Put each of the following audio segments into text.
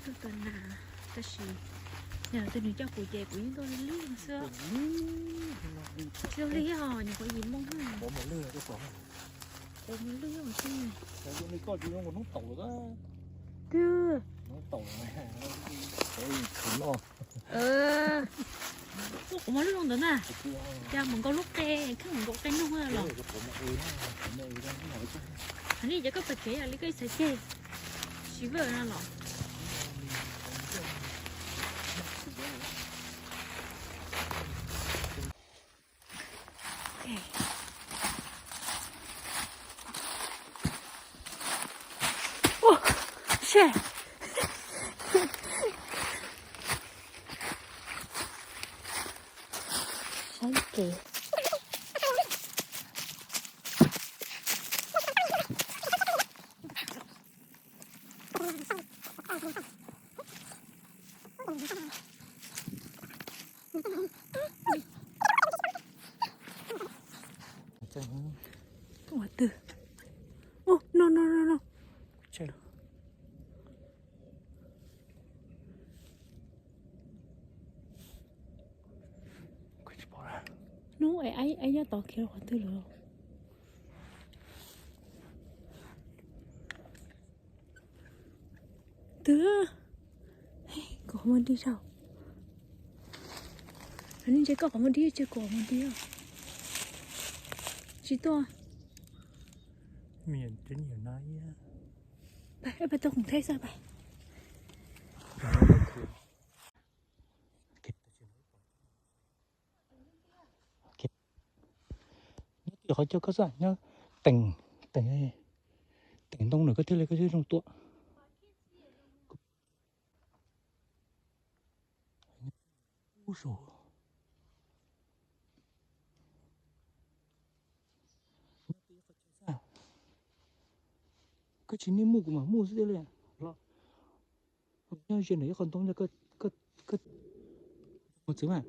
Tuaj tua nas, tab sis yog tus nws coj kuv ces kuv yeej tuaj lig lig xwb. Lig lig os, nyuam qhuav yim moo. Quav mus lig os xwb. Twb. Tuaj quav mos lwj zoo ntawd na. Cas mus nkaus lub qe, kheej mus nkaus qe noog los. Hais li ces koj pais kev li koj ib txhais ceg, tsis vwj no los. Ua, saib, saib kev. Ua twg? Ua, no no no no. Hnub es aib nyob tod khiav qhov twg lawm? Twg? Kuv qhov muag dig saum. Nej ntsia koj qhov muag dig, ntsia kuv qhov muag dig. Tsis tuaj. Pais, pais tau khoom thaij xwb pais. Nyob twj qhov chaw koj xwb, nyob teem, teem, teem ntoo nws koj thiaj li koj thiaj zoo tua. Ub, saum. Koj tsis niaj muaj kuv mam muaj xwb thiaj li los. Nyob ze ntawm ib qho ntoo, koj, koj mus txwv mas.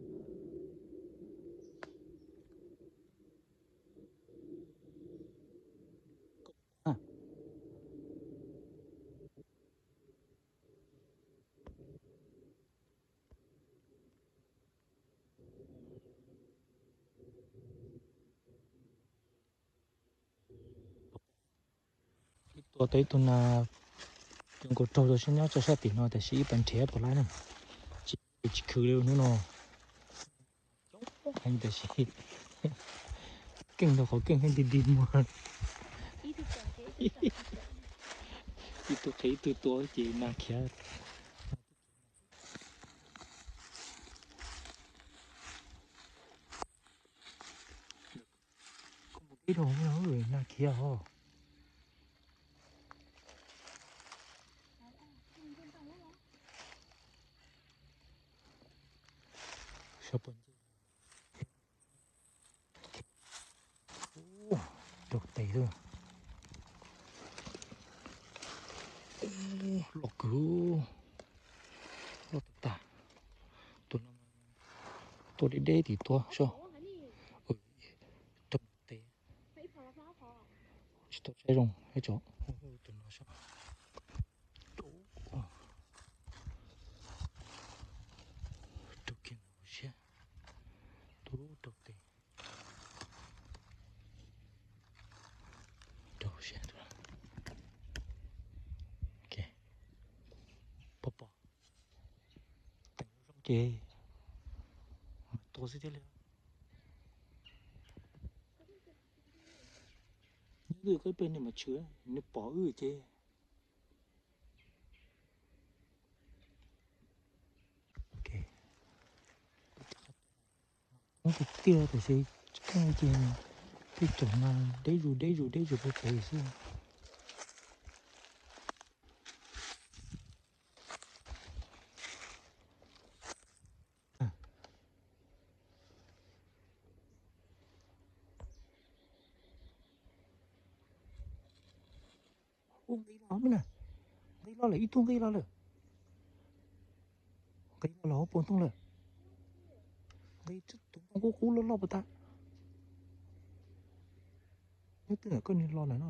Ib tug tau ib tug nas zoo nkaus raug rau sab nyob rau sab tim no, tab sis ib pas nrhiav puas laib na. Tsis, tsis khwv li hnub no. Heev tab sis keej tau qhov keej heev dig dig muag. Ib tug qhia ib tug tua ces nas khiav. Koj mus deb rau nas khiav os. Sawv pob ntseg. Ub, rau tes lawm. Ub, loj kawg. Loj tag tag. Tus no tuaj deb deb tim tuaj saib. Rau tes. Tsis tau saib zoo ib tsam. Tus no saib. Rau kiag ntawm siab. Tus rau tes. Rau siab. Ok. Pom pom. Teem zoo ces mam tua xwb thiaj li. Nyob twj ywm koj pem niag mas tshwm, nws pom wb ces. Coob tiag tiag tab sis keej ces tej tsoom no deb zus deb zus deb zus puag pem xwb. Ub, nqis los me na. Nqis los lawm, ib tug nqis los lawm. Nqis los lawm hauv paus ntoo lawm. Nqis tus ntoo qub qub loj loj puas tas. Nyob twj ywm koj niag los ntawm no.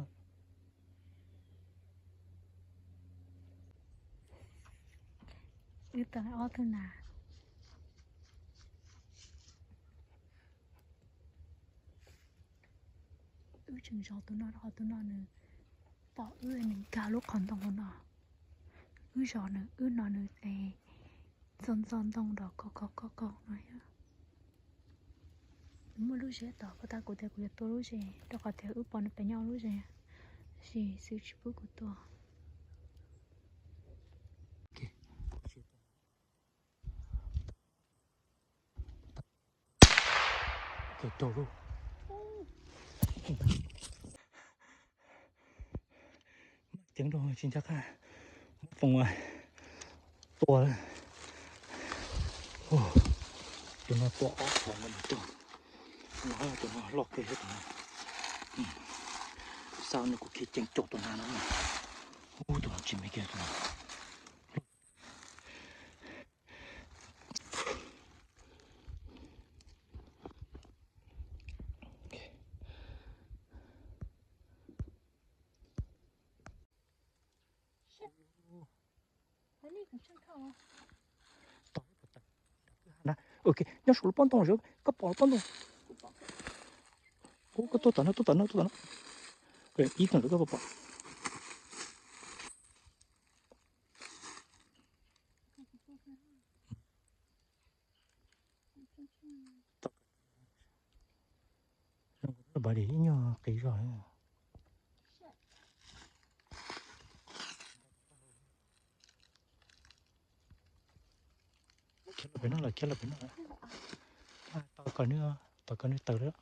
Wb tau ob tug nas. Wb tseem zov tus no rau qhov tus no nws pom wb, nws nkag lub qhov ntoo hauv no. Wb zov nws, wb hnov nws es ntxo ntxo ntoo nrov koj koj koj koj no thiab. Nws muaj lub zes tod, puag ta kuv tias kuv yuav tua lub zes rau qhov tias wb pom nws pem nyob lub zes, tab sis Xwb tsis pub kuv tua. Ceev rau tsis nco qab muab foom tua. Tus no tua ob qhov no mas tuag. Tus no loj kawg thiab tus no. Xav no kuv khiav ceev caum tus nas no. Ub, tus no tsis me kiag tus no. Ok, nyob saum lub pob ntoo, koj pom lub pob ntoo. Ub, koj tuaj tom no, tuaj tom no, tuaj tom no. Ib pliag koj pom. Pab di ib nyuag qis zog. Khiav los pem no lawm, khiav los pem no lawm. Tos kom nws, tos kom nws tawm lawm.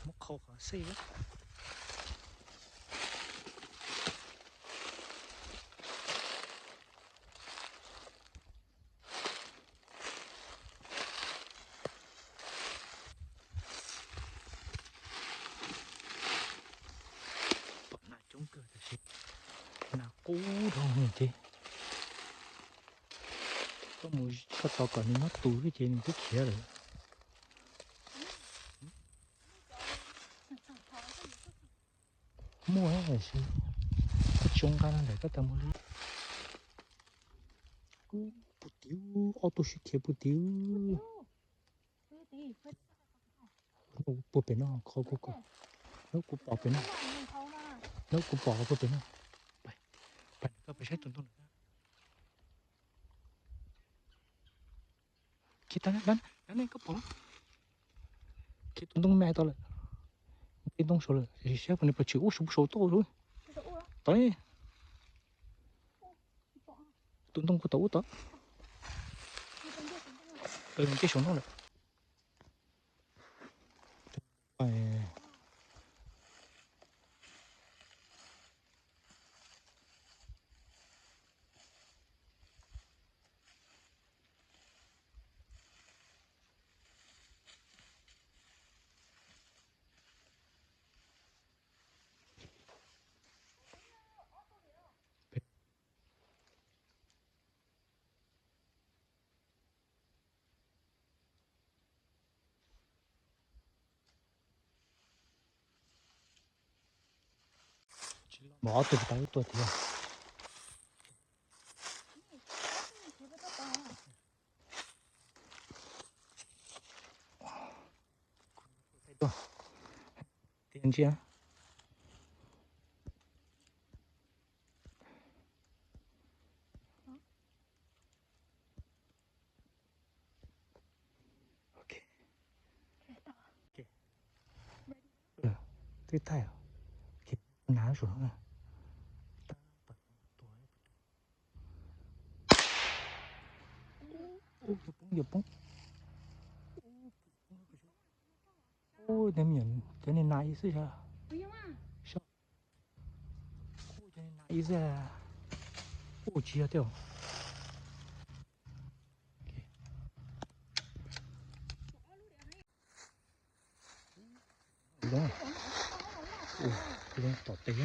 Muab qhau qhov xej. Pom nas coob kawg tiam sis nas qub dhau ces koj mus koj tos kom nws nyob tus xwb ces nws twb khiav lawm. Muaj tiam sis koj tsis ua nqa no lawm koj tas mus li. Puag tim, ob tug sib khiav puag tim. Puag pem no, qhov kuv, kuv pom pem no. Kuv pom puag pem no. Pab koj pab saib tus ntoo. Khiav tag, dab ne koj pom. Khiav tus ntoo me tau lawm. Ntoo saud lawm, saib puas nws pom tshwm ub saud, saud tuaj saud. Tod. Tus ntoo puag tom ub tod. Nce saum ntoo lawm. Mas ob tug tau ib tug thiab. Tiag ntsia. Ok. Twb thaij. Ok, nag saum no. Ub, yuav poob, yuav poob. Ub, cov niag nas ib xwb sav. Ub, cov niag nas ib xwb. Ub, tsis yog thiab. Zoo, zoo tom tes.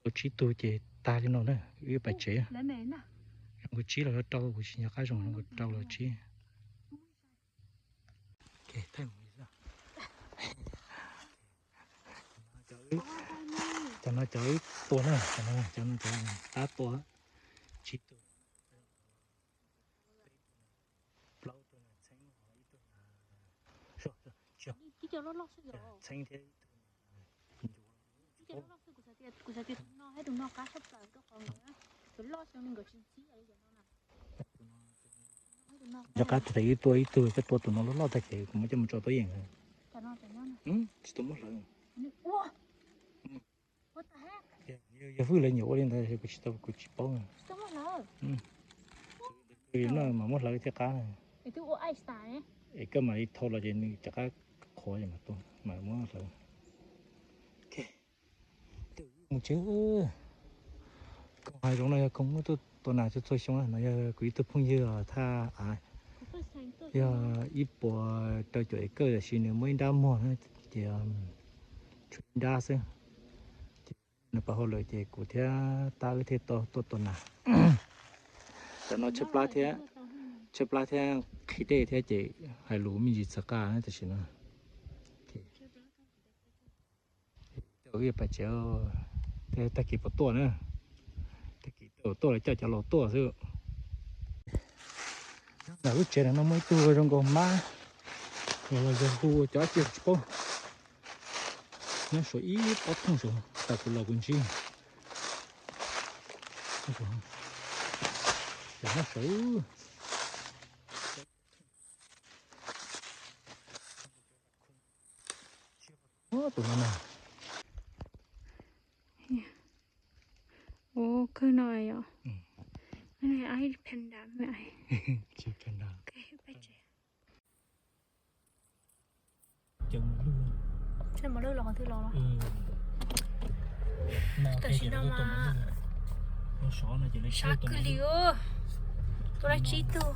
Tau tsib tug ces tag li no na, wb pais tsev. Zoo nkaus tsib los rau, kuv tsis nco qab zoo, zoo nkaus rau los tsib. Cov no cov wb tua na, cov no cov tab tua tsib tug. Plaub tug na, txheeb, ib tug na, txheeb thiab ib tug na, ncuav. Cov qab thaum ib tua ib tug, koj tua tus no loj loj tag ces kuv muab coj mus tso tuaj yeem. Tsis tau muab hlawv. Yog hwj lawv nyuam ua li ntawd kuv tsis tau, kuv tsis paub. No mas muab hlawv thiaj qab. Es koj mam li thau los ces nws rov qab qhuav mas tua, mam muab hlawv. Mus tsev. Koom hav zoov no yog koom muab tuaj tua nas txhua txhua xyoo na. No yog kuv ib tug phooj ywg thaj av, yog ib puas rau caum acre, tiam sis nws muaj ib nrab muag na, ces tshuav ib nrab xwb. Ces nws pab hauj lwm ces kuv thiab tab wb thiaj tuaj tua nas. Cov no tshaib plab thiab, tshaib plab thiab qhib dej thiab ces hais lus me ntsis txhaws qab na tam sim no. Wb pais tsev, tag kis puas tuaj na, tag kis tuaj lawv coj cov laus tuaj xwb. Ntawm lub tsev no muaj ib tug zoo nkaus hmab, los yog hu cov dab tsi tsis paub. Nyob saum ib pob thooj saud, tas kuv los kuv ntsib. Nyob saud. Tus no na. Ua kawg no yom. Panda. Tam sim no mas sab kawg li, tua laib tsib tug.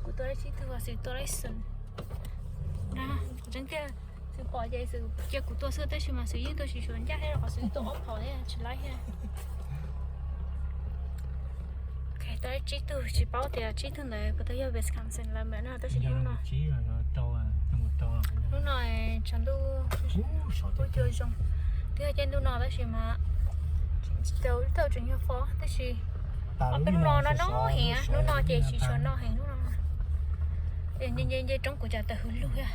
Kuv tua laib tsib tug, xwm tua laib xwm. Tseeb tiag, xwm pom ces xwm cia kuv tua xwb, tab sis mas xwm yeej tua tsis suav ncaj thiab, qhov xwm tua ob phom thiab tsis laib thiab. Tua laib tsib tug, tsis paub tias tsib tug ntawd puas tau yog Wisconsin lawm no, tab sis hnub no, hnub no tshav ntuj kuj cua zoo, twb yog caij ntuj no tab sis mas tau tseem yog fo, tab sis ob peb hnub no no no heev, hnub no ces tsis tshua no heev hnub no. Nce nce roob kuv cas tawm hws lug thiab.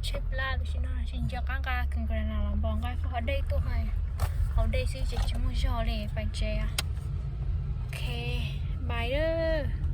Tshaib plab tam sim no, tsis nco qab nqa kws nqa los npog nqa koj haus dej tuaj, haus dej xwb ces tsis muaj zog li, pais tsev. Ok, bye.